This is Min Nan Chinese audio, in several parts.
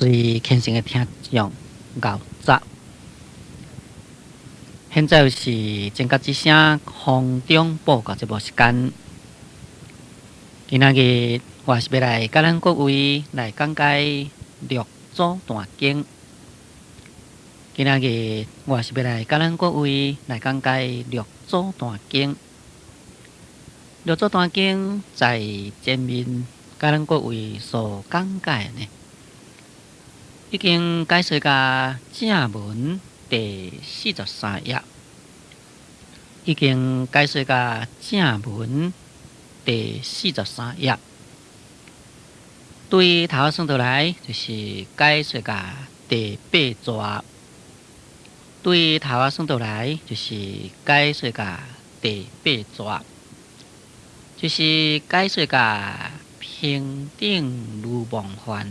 所以虔誠的聽眾𠢕早，現在是正覺之聲空中報告節目時間。今仔日我是欲來佮咱各位來講解六祖壇經。今仔日我是欲來佮咱各位來講解六祖壇經。六祖壇經在前面佮咱各位所講解的呢，已經解說到正文第四十三頁，已經解說到正文第四十三頁。對頭仔算倒來，就是解說到第八逝。對頭仔算倒來，就是解說到第八逝，就是解說到平等如夢幻，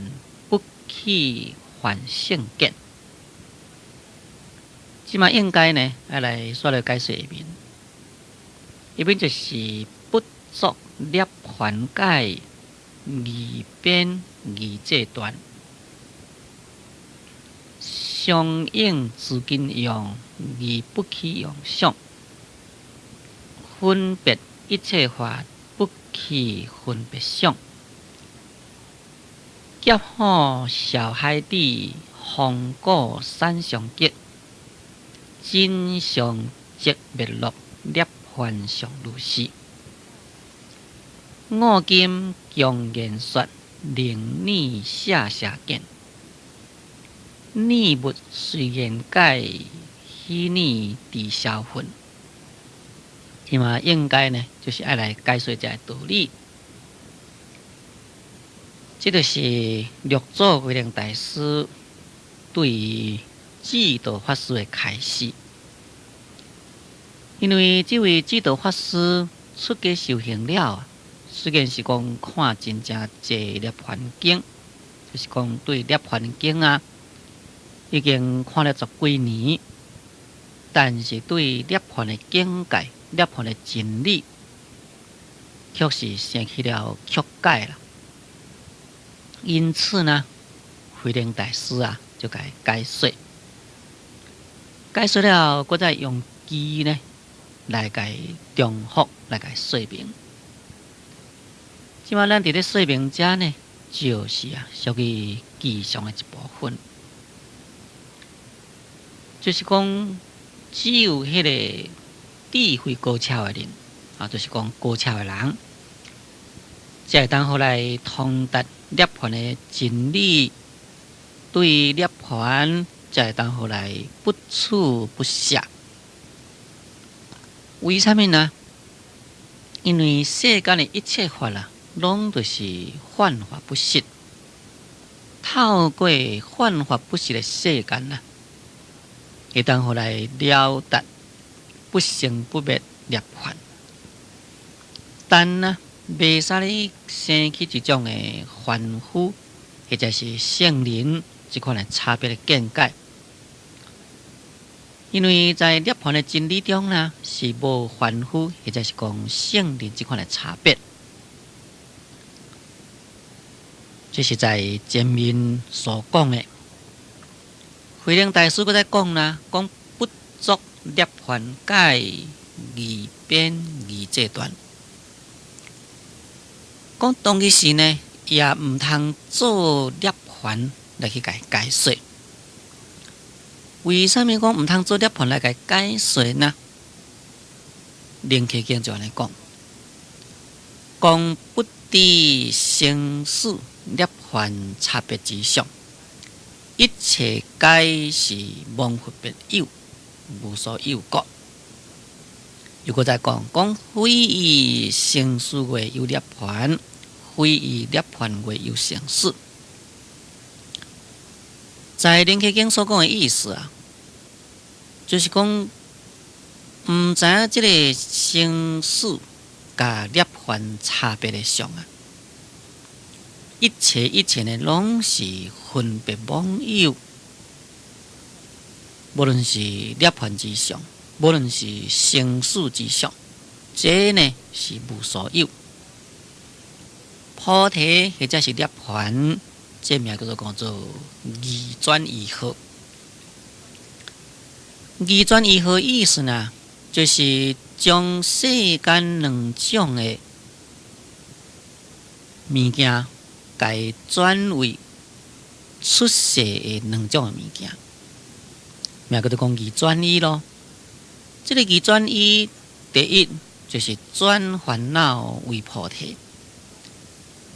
不起凡聖見。這馬應該呢，愛來煞來解說下面，下面就是不作涅槃解二邊二際斷，相應資根用而不起用相，分別一切法不起分別想，劫火燒海底，風果散相極，真相寂滅樂，涅槃常如是。五金強言說，靈念舍邪見，念物隨緣解，喜念治消憤。這馬應該呢，就是愛來解說這个道理。這就是六祖慧能大師對智度法師的開示。因為這位智度法師出家修行了，雖然是講看真正濟涅槃經，就是講對涅槃經啊，已經看了十幾年，但是對涅槃的境界、涅槃的真理，卻是生起了曲解啦。因此呢，慧能大師啊，就共伊解說，解說了，閣再用偈呢來共伊重複，來共伊說明。這馬咱佇咧說明遮呢，就是啊，屬於偈上的一部分，就是講只有彼个智慧高超的人，啊，就是講高超的人，才會當予來通達涅槃的真理，對涅槃才會當予來不取不捨。為啥物呢？因為世間的一切法啊，攏就是幻化不實。透過幻化不實的世間啊，會當予來了達不生不滅涅槃。但呢，袂使你生起這種的凡夫，或者是聖人這款的差別的見解。因為在涅槃的真理中呢，是無凡夫或者是講聖人這款的差別。這是在前面所講的。慧能大師閣再講啦，講不作涅槃解二邊二際斷。講當其時呢，也毋通做涅槃來去共伊解說。為啥物講毋通做涅槃來共伊解說呢？楞伽經就按呢講，講不知生死涅槃差別之相，一切皆是妄分別有，無所有故。又閣再講，講非依生死外有涅槃，非依涅槃外有生死。在楞伽經所講的意思啊，就是講毋知影這个生死佮涅槃差別的相啊，一切一切呢，攏是分別妄有，無論是涅槃之相，無論是生死之相，這呢是無所有。菩提或者是涅槃，這名叫做講做二轉意學。二轉意學意思呢，就是將世間兩種的物件，共轉為出世的兩種的物件，名叫做講二轉意囉。這个二轉意，第一就是轉煩惱為菩提，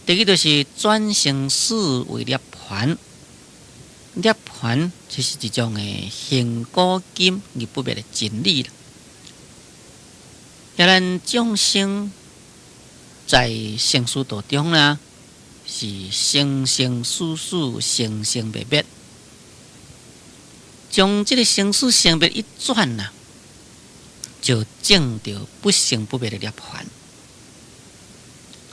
第二就是轉生死為涅槃。涅槃就是一種的亘古今而不滅的真理啦。咱眾生在生死道中啦，是生生死死、生生滅滅，將這个生死生滅一轉啊，就證著不生不滅的涅槃。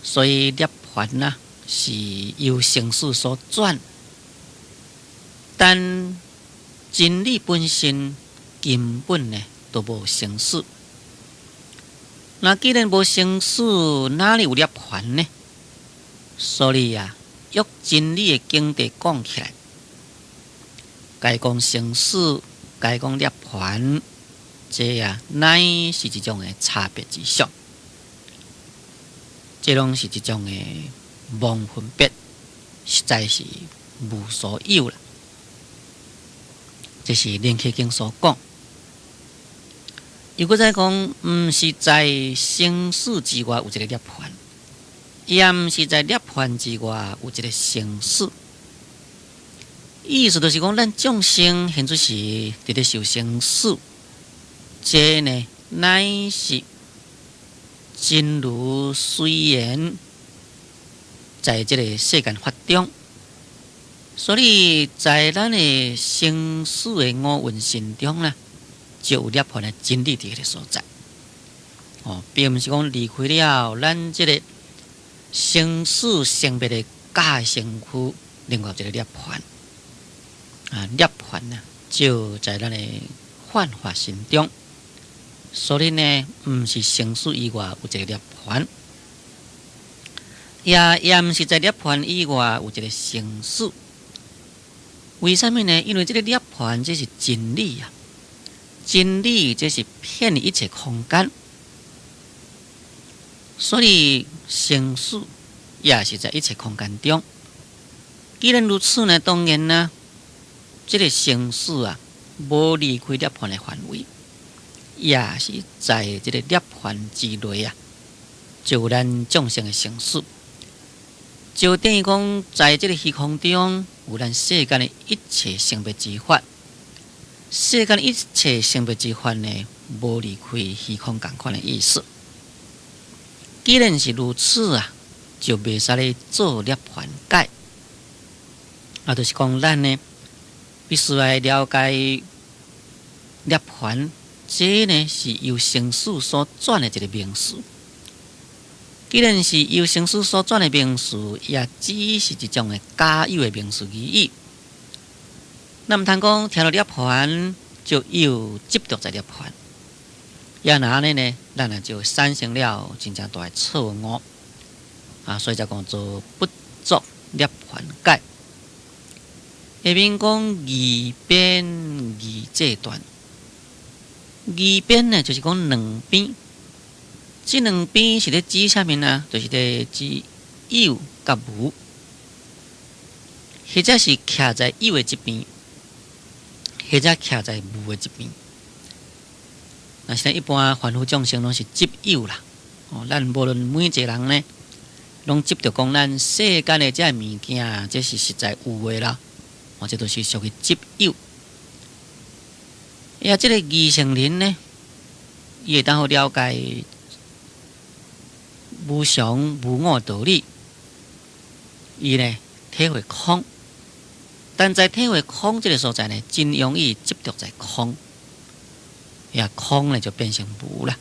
所以涅槃啊，是由生死所轉，但真理本身根本呢都無生死。那既然無生死，哪裡有涅槃呢？所以啊，用真理的境地講起來，該講生死，該講涅槃，這啊乃是一種的差別之相，這攏是一種的妄分別，實在是無所有啦。這是《楞伽經》所講。又閣再講，毋是在生死之外有一个涅槃，也毋是在涅槃之外有一个生死。意思就是講，咱眾生現在是佇咧受生死，這呢乃是真如隨緣在這个世間法中，所以在咱的生死的五蘊心中呢，就有涅槃的真理佇彼个所在。哦，並毋是講離開了咱這个生死生滅的假身軀，另外一个涅槃。啊，涅槃呢，就在咱的幻化心中。所以呢，毋是生死以外有一个涅槃，也毋是在涅槃以外有一个生死。為啥物呢？因為這个涅槃這是真理啊！真理這是遍一切空間，所以生死也是在一切空間中。既然如此呢，當然呢，這个生死啊，無離開涅槃的範圍，也是在這个涅槃之內啊，就有咱眾生的生死，就等於講，在這个虛空中有咱世間的一切生滅之法。世間一切生滅之法呢，無離開虛空仝款的意思。既然是如此啊，就袂使咧做涅槃解。啊，就是講咱呢，必須愛了解涅槃，這呢是由生死所轉的一个名詞。既然是由生死所轉的名詞，也只是一種的假有的名詞而已。咱毋通講聽著涅槃就又執著在涅槃，也若按呢呢，咱也就產生了真正大的錯誤啊！所以才講做不作涅槃解。下面講二邊二際斷，二邊呢就是講兩邊，這兩邊是咧指啥物呢？就是咧指有佮無，或者是徛在有的這邊，或者徛在無的這邊。那是咱一般凡夫眾生攏是執有啦。哦，咱無論每一个人呢，攏執著講咱世間的這物件，這是實在有的啦。哦，這都是屬於執有。呀，這个二乘人呢，伊會當好了解無常無我道理，伊呢體會空。但在體會空這个所在呢，真容易執著在空，呀，空呢就變成無啦。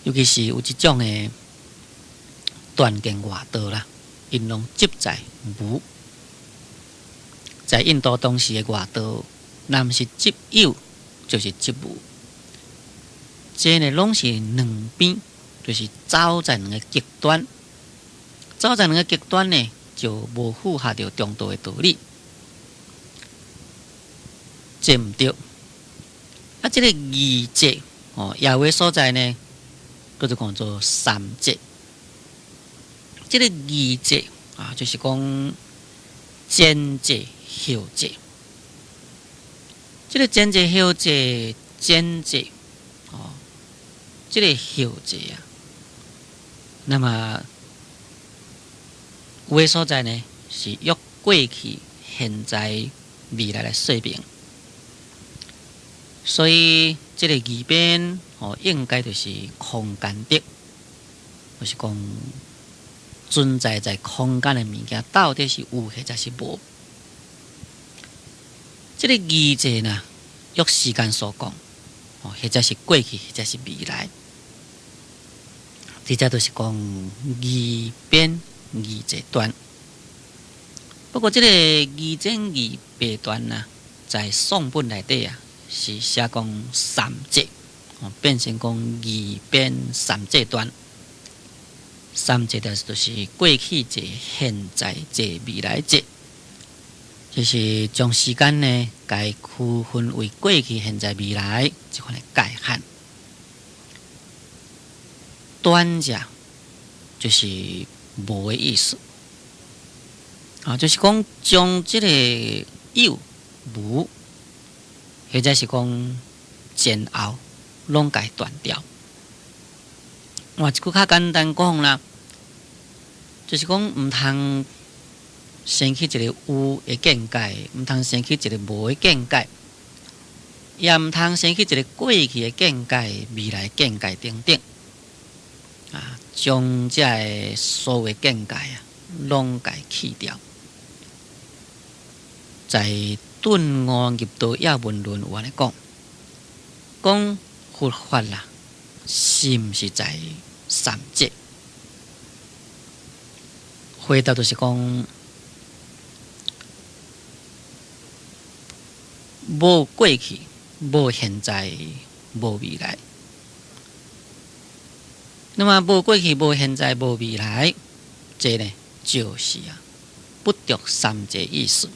尤其是有這種的斷見外道啦，𪜶攏執在無。在印度當時的外道，若毋是執有，就是執無。這呢攏是兩邊，就是走在兩个極端，走在兩个極端呢，就無符合著中道的道理，這毋對。啊，這個二者哦，也有的所在呢，叫做講做三者。這個二者啊，就是講前者後者。這個前者後者，前者哦，這個後者啊，那麼有的所在呢，是約過去、現在、未來來說明。所以這個二邊哦，應該就是空間的，就是講存在在空間的物件，到底是有或者是無？這個二者呢，約時間所講，哦，或者是過去，或者是未來，這只就是講二邊二者斷。不過這個二前二白斷啊，在宋本內底啊，是寫講三者，哦，變成講二邊三者斷。三者就是過去者、現在者、未來者，就是將時間呢，共區分為過去、現在、未來這款的界限。斷者就是無的意思，啊，就是講將這個有無，或者是講前後，攏共斷掉。換一句較簡單講啦，就是講毋通生起一個有的見解，毋通生起一個無的見解，也毋通生起一個過去的見解、未來的見解等等。啊，將這个所有見解啊，攏共去掉。在《頓悟入道要門論》有按呢講，講佛法啦，是毋是在三者？回答就是講，無過去，無現在，無未來。那麼無過去、無現在、無未來，這呢就是啊，不著三者意思。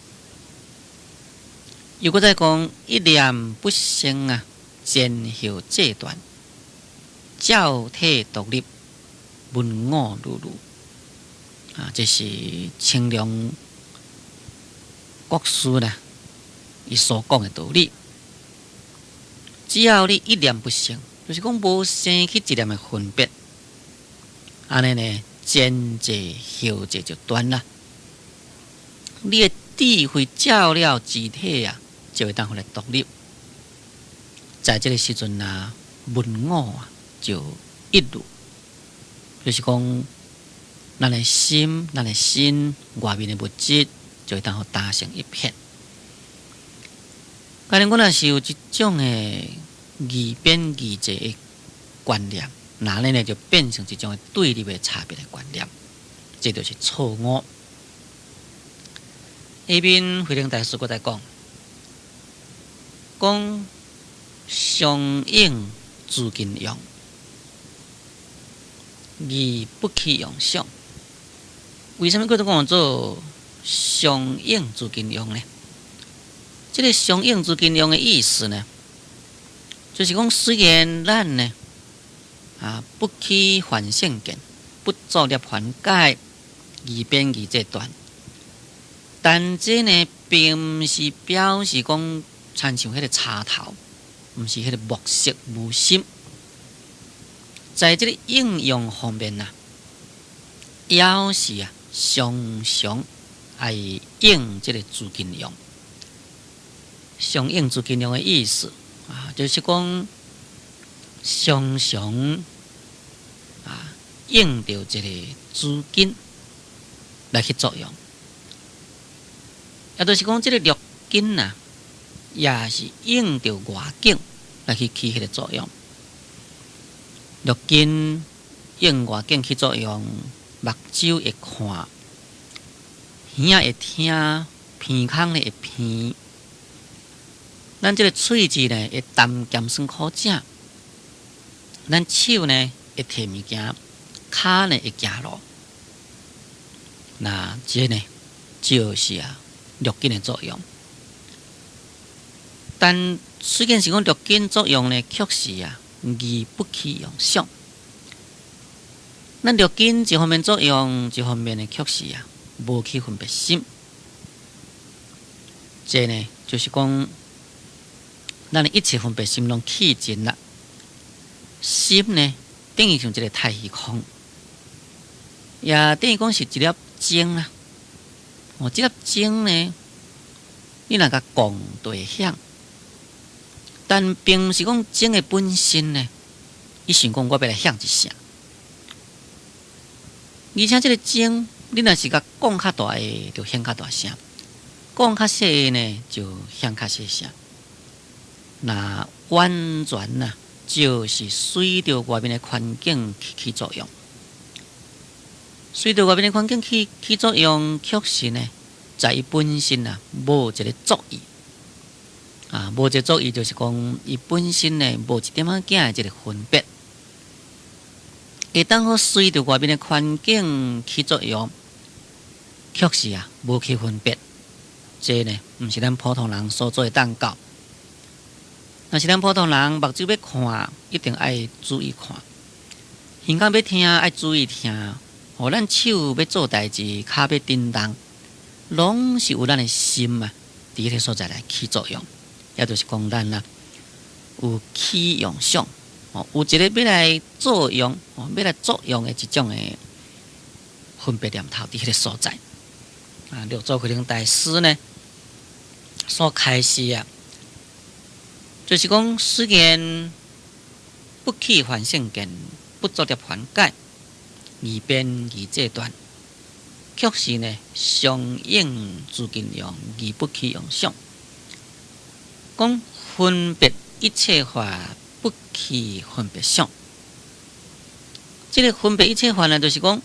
又閣再講一念不生啊，前後這斷，照體獨立，文我如如啊，這是清涼國師呢，伊所講的道理。只要你一念不生，就是講無生起一念的分別，按呢呢，前者後者就斷啦。你的智慧照了自體啊，就會當予來獨立。在這個時陣啊，文我啊就一如，就是講，咱的心、咱的身外面的物質，就會當予打成一片。假如阮若是有這種的二邊二者的觀念，那呢就變成一種對立的差別的觀念，這就是錯誤。下面慧能大師閣再講，講相應諸根用，而不起用相。為啥物叫做講做相應諸根用呢？這個相應諸根用的意思呢，就是講雖然咱呢啊不起凡聖見，不做涅槃解，二邊二這斷，但這呢並毋是表示講親像彼個插頭，毋是彼個目色無心，在這個應用方面啊，猶是啊常常愛應這個諸根用。相應諸根用的意思啊，就是講常常啊應著這個諸根來去作用，也就是講這個六根啊，也是應著外境來去起彼個作用。六根應外境起作用，目睭會看，耳仔會聽，鼻孔呢會鼻。咱這個喙舌呢會澹鹹酸苦食，咱手呢會提物件，跤呢會行路。那這呢，就是啊六根的作用。但雖然是講六根作用呢，確實啊，而不起用相。咱六根一方面作用，一方面呢，確實啊，無去分別心。這呢，就是講，咱的一切分別心攏去盡啦。心呢，等於像一個太虛空，也等於講是一粒鐘啦。哦，這粒鐘呢，你若共講就會響，但並毋是講鐘的本身呢，伊想講我欲來響一聲。而且這個鐘，你若是共講較大的，就響較大聲；講較細的呢，就響較細聲。那完全啊，就是隨著外面的環境去起作用，隨著外面的環境去起作用，確實呢，在伊本身啊，無一個作意啊，無一個作意，就是講伊本身呢，無一點仔仔的這個分別，會當好隨著外面的環境起作用，確實啊，無去分別，這呢，毋是咱普通人所做會當到。若是咱普通人目睭欲看，一定愛注意看；耳孔欲聽，愛注意聽。予咱手欲做代誌，跤欲振動，攏是有咱的心啊，佇彼个所在來起作用。也就是講，咱啊有起用想，哦，有一個欲來作用，哦，欲來作用的一種的分別念頭佇彼个所在。啊，六祖慧能大師呢所開示啊，就是講，雖然不起凡聖見，不作涅槃解，二邊二際斷，卻是呢相應諸根用，而不起用相。講分別一切法，不起分別想。這個分別一切法呢，就是講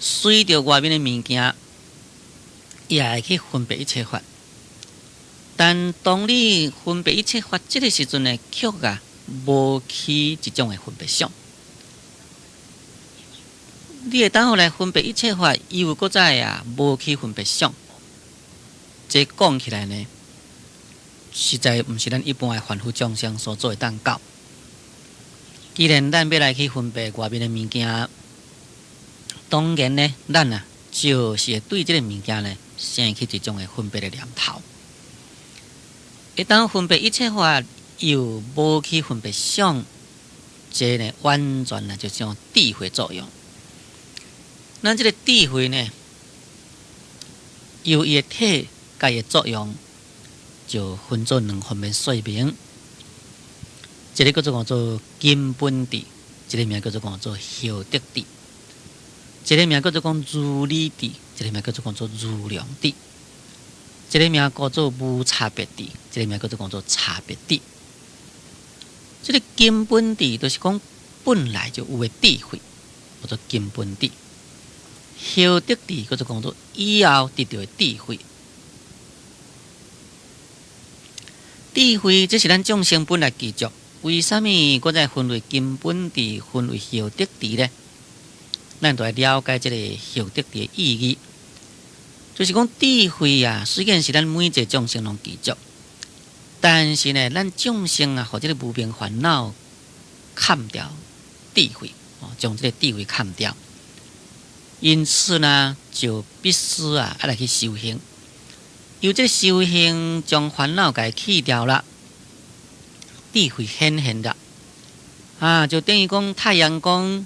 隨著外面的物件，也會去分別一切法。但當你分別一切法這個時陣呢，卻啊無起一種的分別想。你會當予來分別一切法，又閣再啊無起分別想。這講起來呢，實在毋是咱一般的凡夫眾生所做會當到。既然咱欲來去分別外面的物件，當然呢，咱啊就是會對這個物件呢，生起一種的分別的念頭。會當分別一切法，又無起分別想，這呢完全啊就像智慧作用。咱這個智慧呢，由伊的體佮伊的作用，就分做兩方面說明。一個叫做講做根本智，一個名叫做講做後得智。一個名叫做講如理智，一個名叫做講做如量智。一個名叫做無差別智，一個名叫做講做差別智。這個根本智就是講本來就有的智慧，叫做根本智。後得智叫做講做以後得著的智慧。智慧這是咱眾生本來具足，為啥物閣再分為根本智、分為後得智呢？咱就來了解這個後得智的意義。就是講智慧啊，雖然是咱每一個眾生攏具足，但是呢，咱眾生啊，予這個無明煩惱崁掉智慧，哦，將這個智慧崁掉，因此呢，就必須啊，愛來去修行。由這個修行將煩惱共去掉了，智慧顯現了，啊，就等於講太陽光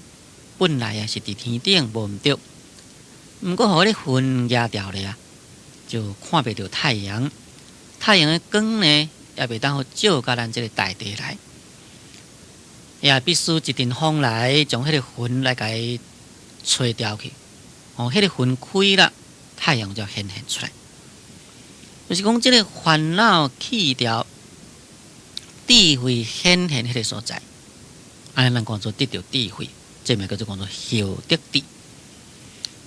本來啊是佇天頂無毋對。毋過，予彼個雲遮掉咧啊，就看袂著太陽。太陽的光呢，也袂當予照共咱這個大地來，也必須一陣風來將彼個雲來共伊吹掉去。哦，彼個雲開了，太陽就顯現出來。就是講，這個煩惱去掉，智慧顯現彼個所在，按呢咱講做得著智慧，這名叫做講做後得智。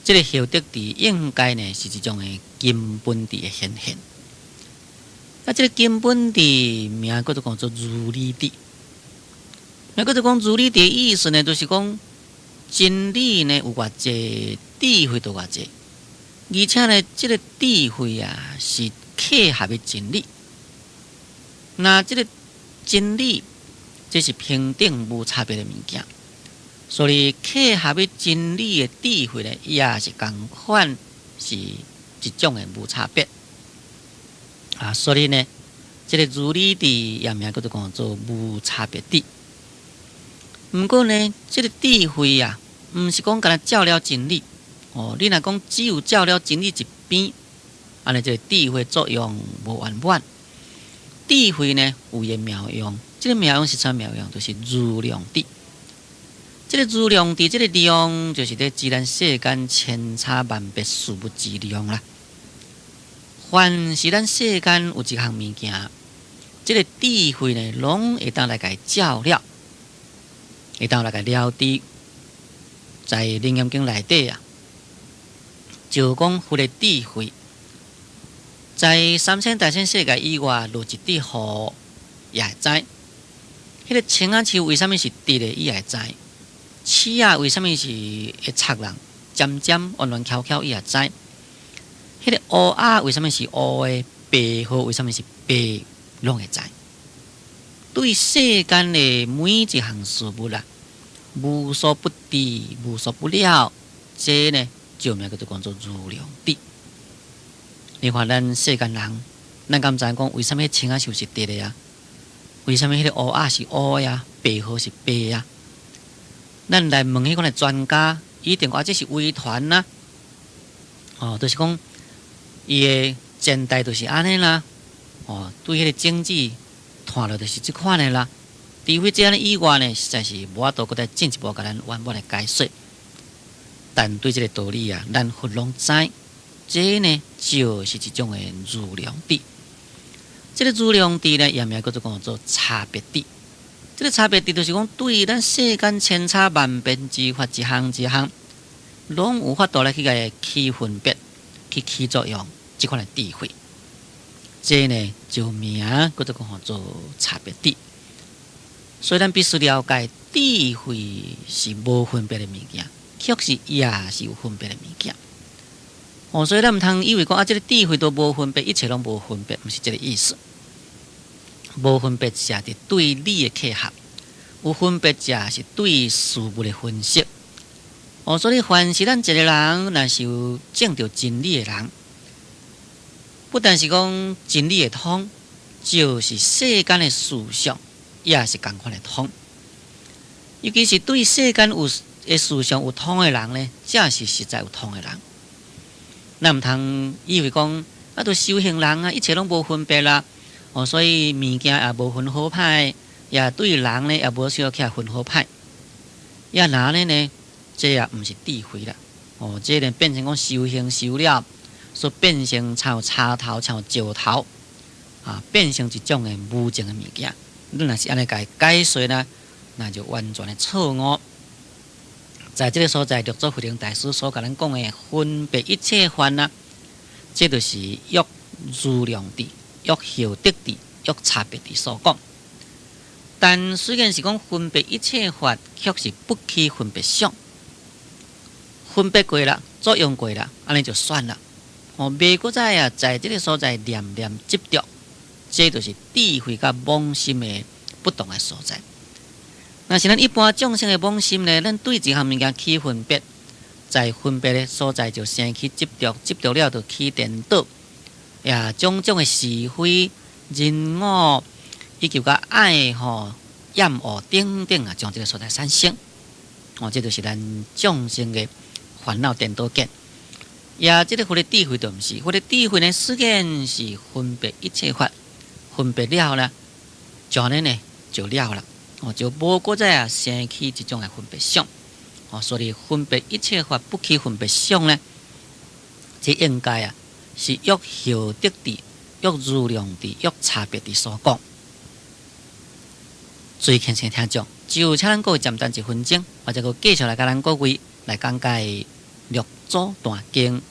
這個後得智應該呢是一種的根本智的顯現。啊，這個根本智名叫做講做如理智。名叫做講如理智的意思呢，就是講真理呢有偌濟，智慧就偌濟。而且呢，這个智慧啊是契合的真理。那這个真理，這是平等無差別的物件，所以契合的真理的智慧呢，也是仝款是一種的無差別啊。所以呢，這个如理智也名叫做講做無差別智。毋過呢，這个智慧啊，毋是講干焦照了真理哦。你若講只有照了真理一邊，按呢這个智慧作用無圓滿。智慧呢有伊的妙用，這个妙用是啥妙用？就是如量智。這个如量智，這个量就是咧知咱世間千差萬別事物之量啦。凡是咱世間有一項物件，這个智慧呢，攏會當來共伊照了，會當來共了知。在《楞嚴經》內底啊，就講佛的智慧，在三千大千世界以外落一滴雨也會知。彼个青仔樹為啥物是直的，伊也會知；刺仔為啥物是會插人，尖尖彎彎翹翹，伊也知。彼个烏鴉為啥物是烏的，白鶴為啥物是白，攏會知。對世間的每一項事物啊，無所不知，無所不了，這呢就名叫做講做如量智。你看咱世間人，咱敢知影講為啥物青仔樹是直的啊？為啥物彼个烏鴉是烏的啊？白鶴是白啊？咱來問彼款的專家，一定講這是遺傳啦。哦，就是講伊的前代就是按呢啦。哦，對彼个種子傳落就是這款的啦。除非這按呢以外呢，實在是無法度閣再進一步共咱圓滿的解說。但對這个道理啊，咱佛攏知，這呢就是一種的如量智。這个如量智呢，也名叫做講做差別智。這个差別智就是講，對咱世間千差萬變之法，一項一項，攏有法度來去共伊起分別、去起作用，這款的智慧。這呢就名叫做講做差別智。所以咱必須了解，智慧是無分別的物件，確實也是有分別的物件。哦，所以咱毋通以為講啊，這个智慧都無分別，一切攏無分別，毋是這个意思。無分別者是對理的契合，有分別者是對事物的分析。哦，所以凡是咱一個人，若是有證著真理的人，不但是講真理會通，就是世間的事相也是仝款會通。尤其是對世間有的事相有通的人呢，才是實在有通的人。咱毋通以為講啊，都修行人啊，一切攏無分別啦。哦，所以物件也無分好歹，也對人呢也無需要起來分好歹。也若按呢呢，這也毋是智慧啦。哦，這个變成講修行修了，所變成像柴頭、像石頭，啊，變成一種的無情的物件。你若是按呢共伊解說呢，那就完全的錯誤。在這个所在，六祖慧能大師所共咱講的分別一切法啊，這就是約如量智、約後得智、約差別智所講。但雖然是講分別一切法，卻是不起分別想。分別過啦，作用過啦，按呢就算啦。哦，袂閣再啊，在這个所在念念執著，這就是智慧佮妄心的不同的所在。若是咱一般眾生的妄心呢，咱對一項物件起分別，在分別的所在就生起執著，執著了就起顛倒，也種種的是非、人我以及佮愛吼厭惡等等啊，將這个所在產生。哦，這就是咱眾生的煩惱顛倒見。也這个佛的智慧就毋是，佛的智慧呢，雖然是分別一切法，分別了呢，就按呢呢就了啦。哦，就無閣再啊生起這種的分別想。哦，所以分別一切法不起分別想呢，這應該啊是約後得智、約如量智、約差別智所講。最虔誠聽眾，就請咱各位暫等一分鐘，我再閣繼續來共咱各位來講解六祖壇經。